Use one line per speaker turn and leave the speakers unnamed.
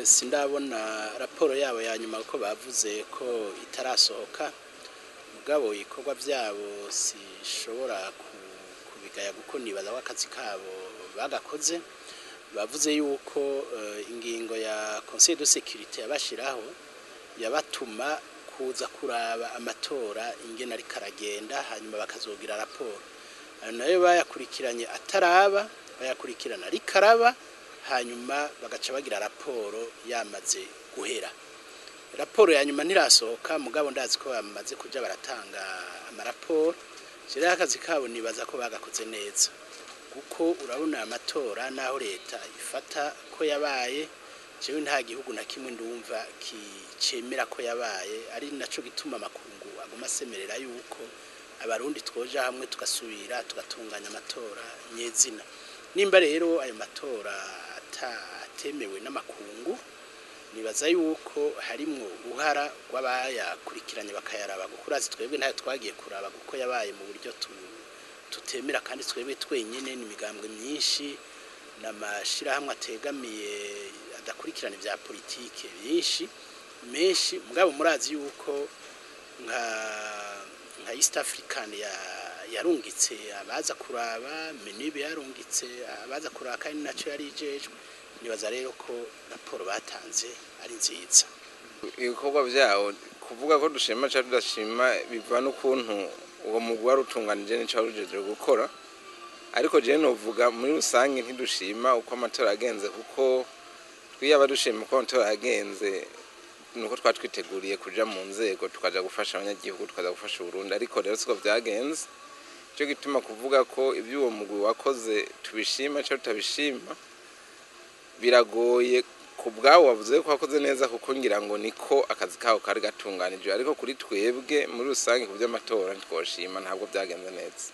Sindabona raporo yabo ya nyuma kuko bavuze ko itarasohoka, mugabo ibikorwa vyabo sishobora kubigaya kuko nibaza ko akazi kabo bagakoze. Bavuze yuko ingingo ya Conseil de Sécurité yabashiraho yabatuma kuza kuraba amatora ingene ariko aragenda, hanyuma bakazogira raporo. Ayo nayo bayakurikiranye ataraba, bayakurikirana ariko araba, hanyuma bagaca bagira raporo yamaze guhera. Raporo ya nyuma ntirasohoka, mugabo ndazi ko bamaze kuja baratanga amaraporo. Rero akazi kabo nibaza ko bagakoze neza, kuko urabona amatora naho leta ifata ko yabaye, jewe nta gihugu na kimwe ndumva kicemera ko yabaye, ari naco gituma amakungu aguma asemerera yuko abarundi twoja hamwe tugasubira tugatunganya amatora nyezina. Nimba rero ayo matora atemewe n'amakungu, nibaza yuko harimwo uruhara rw'abayakurikiranye bakayaraba, kuko urazi twebwe ntayo twagiye kuraba kuko yabaye mu buryo tutemera, kandi twebwe twenyene n'imigambwe myinshi n'amashirahamwe ategamiye adakurikirana ivya politike byinshi menshi. Mugabo murazi yuko nka East African yarungitse abaza kuraba, Menibe yarungitse abaza kuraba, kandi naco yari ijejwe. Nibaza rero ko raporo batanze ari nziza.
Ibikorwa vyawo, kuvuga ko dushima cyangwa tudashima, biva n'ukuntu uwo mugwi wari utunganije n'ico wari ujejwe gukora. Ariko jewe novuga muri rusange ntidushima uko amatora yagenze, kuko twiyaba dushima uko amatora yagenze nuko twari twiteguriye kuja mu nzego, tukaja gufasha abanyagihugu, tukaja gufasha Uburundi. Ariko rero siko vyagenze. Ico gituma kuvuga ko ivyo uwo mugwi wakoze tubishima cyangwa tutabishima biragoye. Ku bwabo wavuze ko wakoze neza, kuko ngira ngo niko akazi kabo kari gatunganijwe, ariko kuri twebwe muri rusange ku by'amatora ntitwoshima, ntabwo byagenze neza.